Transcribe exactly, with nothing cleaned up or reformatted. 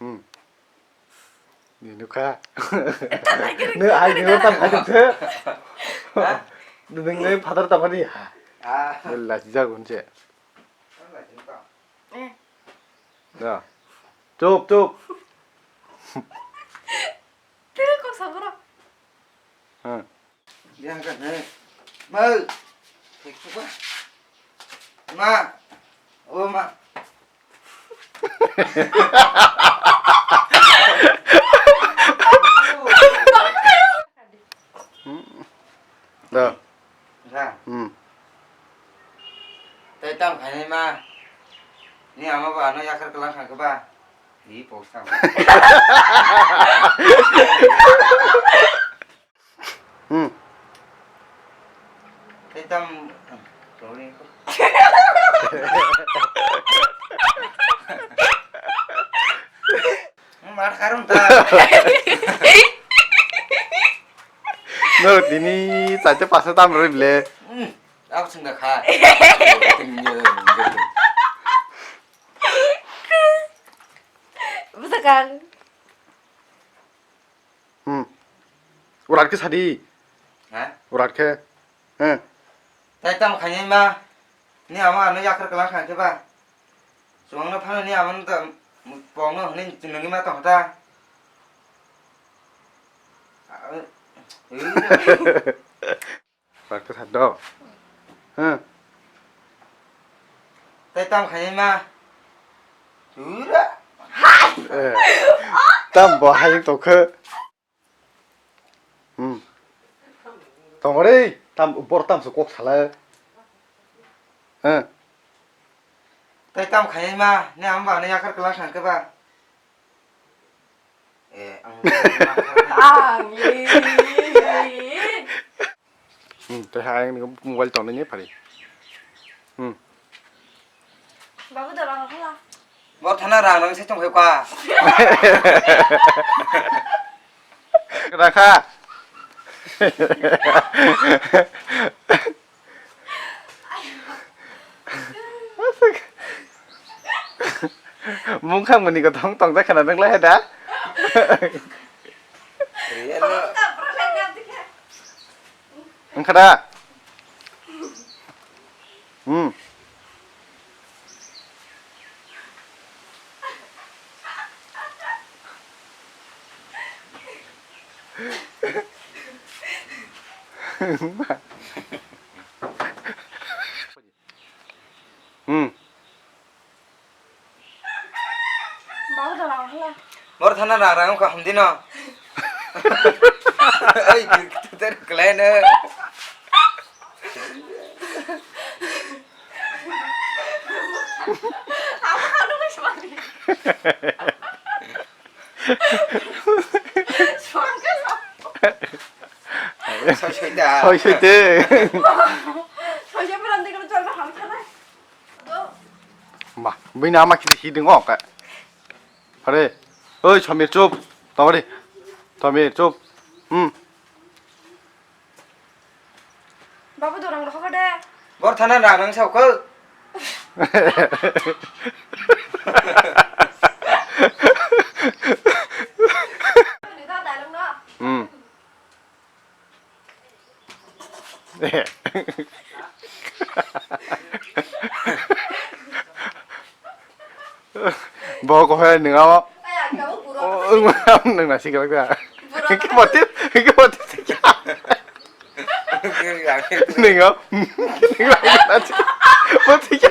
Hmm. Ni nukha. Ni ai ni tam khai de. Ha? Ni nang nai father tam ni ha. Ah. Ni la sijak unche. Eh. Da. Chup, chup. Tiri kok saboro. Hmm. Yang kan, eh. Mau. Kek suka. Ma. Oh, ma. Hmm. Da. Sa. Hmm. Tei tam khainai ma. Ni ama ba ano yakar kelang khang keba. Hi post tam. Hmm. Tei tam. Sorry. Mar karung ta. No, tini sacha pasa tam roi ble. Hmm. Ako sing da kha. Bwsakang. Hmm. Urat khe sadi. Ha? Urat khe. Hmm. Tai tam khainai ma. Ni ama ano yakar kelang khan khe ba. Chuang no phano ni ama no ta pong no hwnwi chwng nangwi ma tong ta. Practice had do. Huh? Tai tam khainai ma. Ura. Eh. Tam bo hayung tokhe. Hmm. Tongore tam bor tam su kok sala. Huh? Tai tam khainai ma, ne am ba ne yakar kelang sang ke ba. Eh, ang. Ang, ye, ye, ye, ye. Hmm, tei hai ang mobile tong nini phari. Hmm. Babu da rang hala. Bor thana rang rang se tong kha. Rakha. Mungkha muni ko tong tong da khana nang lai da. Wngkha da? Hmm. Hmm. Babu da rang hala. Bor thana rang rang ka hamdi no. Ai, tu ter klai na. Apa kau nunggu semua ni? Suang ke suang. Soi soi da. Soi soi de. Soi soi pura nanti kalau jual mahal sana. Ma, bini ama kiti hiding o ka. Are, oi Somir chup, tawari, Somir chup, hmm. Babu dorang rokha de. Bor thana rang rang sao ko. Hmm. Bo ko he nung amo. Nung nasi kau ka. Ke mati, ke mati. Nung amo. Mati.